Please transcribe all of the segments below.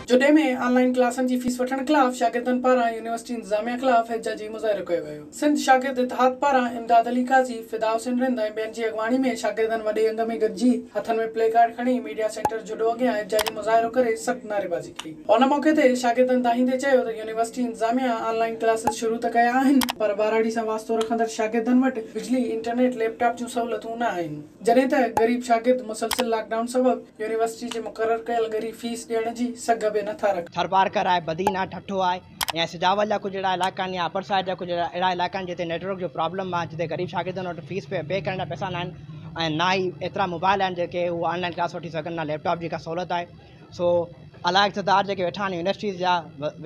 جهڏي ۾ آن line ڪلاسن جي fee وٺڻ خلاف شاگردن پاران يونيورسٽي انتظاميا خلاف احتجاجي مظاهرو ڪيو ويو. سنڌ شاگرد اتحاد پاران امداد علي قاضي، فدا حسين رند ۽ ٻين جي اڳواڻي ۾ شاگردن وڏي انگ ۾ گڏجي هٿن ۾ پلي ڪارڊ کڻي ميڊيا سينٽر جهڏو اڳيان احتجاجي مظاهرو ڪري سخت نعريبازي ڪئي. ان موقعي تي شاگردن دانهيندي چيو ته يونيورسٽي انتظاميا آن لائين ڪلاسز شروع ته ڪيا آهن پر ٻهراڙي سان واسطو رکندڙ شاگردن وٽ بجلي، انٽرنيٽ، ليپ ٽاپ جون سهولتون نه آهن. جڏهن ته غريب شاگرد مسلسل لاڪ ڊائون سبب يونيورسٽي جي مقرر ڪيل ڳري فيس ڏيڻ جي سگهه به نٿا رکن. ٿرپارڪر آهي، بدين آهي، ٺٽو آهي يا سجاول جا ڪجهه اهڙا علائقا آهن يا اپر سائيڊ جا ڪجهه اهڙا علائقا آهن جتي نيٽ ورڪ جو پرابلم آهي جتي غريب شاگردن وٽ فيس پي پي ڪرڻ جا پئسا ناهن ۽ نه ئي ايترا موبائل آهن جيڪي هو آن لائن ڪلاس وٺي سگهن نه ليپ ٽاپ جي ڪا سهولت آهي سو اعليٰ اقتدار جيڪي ويٺا آهن يونيورسٽيز جا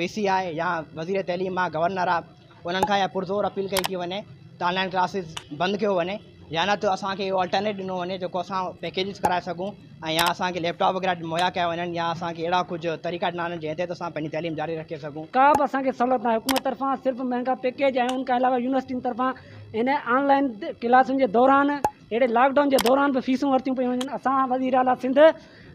وي سي آهي يا وزير تعليم آهي گورنر آهي انهن کان اها پرزور اپيل ڪئي ٿي وڃي ته آن لائن ڪلاسز بند ڪيو وڃي يا نه ته اسان کي اهو الٽرنيٽ ڏنو وڃي جيڪو اسان پيڪيجز ڪرائي سگهون ۽ يا اسان کي ليپ ٽاپ وغيره مهيا ڪيا وڃن يا اسان کي اهڙا ڪجهه طريقا ڏنا وڃن جنهن تحت اسان پنهنجي تعليم جاري رکي سگهون. ڪا به اسان کي سهولت ناهي حڪومت طرفان صرف مهنگا پيڪيج ۽ ان کان علاوه يونيورسٽين طرفان ان آن لائن ڪلاسن جي دوران اهڙي لاڪ ڊائون جي دوران به فيسون ورتيون پيون وڃن اسان وزير اعليٰ سنڌ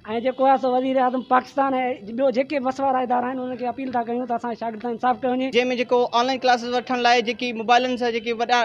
۽ جيڪو آهي سو وزير اعظم پاڪستان ۽ ٻيو جيڪي وس وارا ادارا آهن انهن کي اپيل ٿا ڪيون ته اسان جي شاگردن سان انصاف ڪيو وڃي. جنهن ۾ جيڪو آن لائن ڪلاسز وٺڻ لاء جيڪي موبائلن سان جيڪي وڏا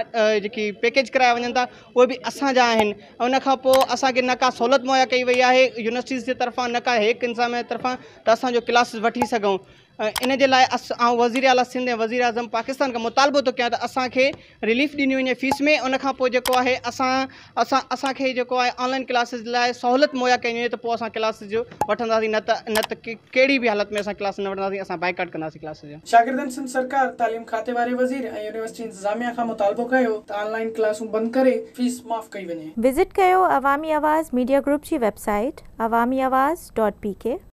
جيڪي پيڪيج ڪرايا وڃن ٿا اهي به اسان جا آهن ان کان پوء اسان کي نه ڪا سهولت مهيا ڪئي وئي آهي يونيورسٽيز جي طرفان نه ڪا هيڪ انتظاميا جي طرفان ته اسان جو ڪلاسز وٺي سگهون ان جي لاء آئون وزير اعليٰ سنڌ ۽ وزير اعظم پاڪستان کان مطالبو ٿو ڪيان ته اسان کي رليف ڏني وڃي فيس ۾ ان کان پوء جيڪو آهي اسان اسان اسان کي جيڪو آهي آن لائن ڪلاسز لاء سهولت مهيا ڪئي وڃي ته پوء اسان ڪلاسز جو وٺنداسين نه ته نه ته ڪهڙي به حالت ۾ اسان ڪلاس نه وٺنداسين اسان بائيڪاٽ ڪنداسين ڪلاسز جو. شاگردن سنڌ سرڪار، تعليم کاتي واري وزير ۽ يونيورسٽي انتظاميا کان مطالبو ڪيو ته آن لائن ڪلاسون بند ڪري فيس معاف ڪئي وڃي. وزٽ ڪيو عوامي آواز ميڊيا گروپ جي web site Awami Awaz dot P K.